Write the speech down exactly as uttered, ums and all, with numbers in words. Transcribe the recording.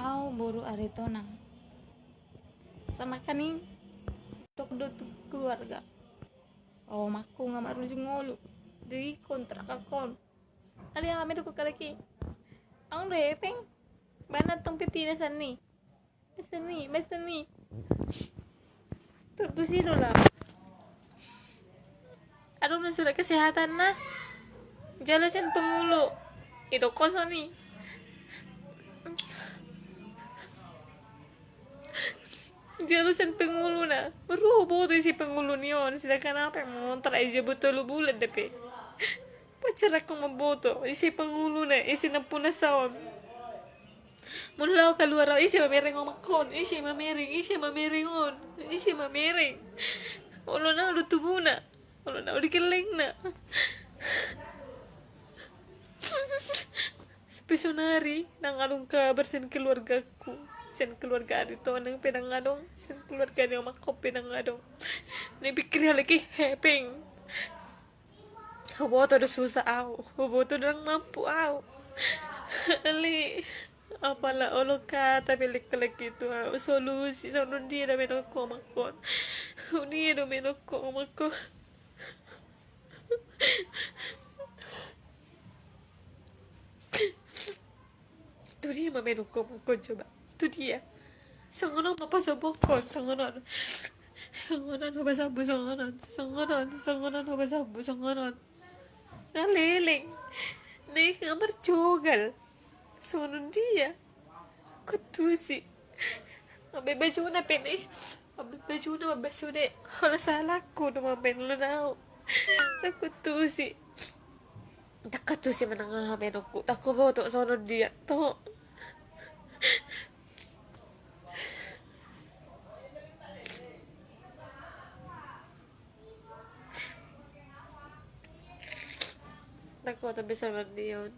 Au boru Aritonang. Sama kaning dok do tu keluarga. Omakku nga marujung ngolu di kontrak akon. Ada yang ambil dok kalaki. Au do hepeng. Bana tong peti na sani. Sani, sani. Tutusi do lah. Adong na surat kesehatanna. Jalo sian pengulu. Idok kosa ni. Jalo sian penguluna. Baru huboto ise pengulu ni on. Sedangkan au pe ngontrak i jabot tolu bulan dope. Pacar au mamboto ise penguluna, ise nampuna saon. Molo au kaluar au, ise mamereng omakon, ise mamereng, ise mamereng on, ise mamereng. Olo na au do tubuna, olo na au do kellengna. Sampe sonari ndang adong kabar sian keluargaku, sian keluarga Aritonang pe ndang adong, sian keluarga ni omakku pe ndang adong. Ni pikir halak i hepeng. Huboto do susah au, huboto do ndang mampu au. Alai apala olo hata pe lek-lek i tu au, solusi songon dia do baenonku omakon. Songon dia do baenonku omakon. Tu dia ma baenonku omakon coba? Tu dia? Songon on ma pasabuhon, songon on. Songon on hupasabu, songon on. Songon on, songon on hupasabu, songon on. Na leleng. Na i nga marjogal. Songon on dia? Kutusi. Ambe bajuna pe ni. Ambe bajuna, ambe sude. Hola salahku do mambaen olo na au. Na kutusi. Ndang kutusi manang aha baenonku, ndang huboto songon dia to. Ndang huboto be songon dia on.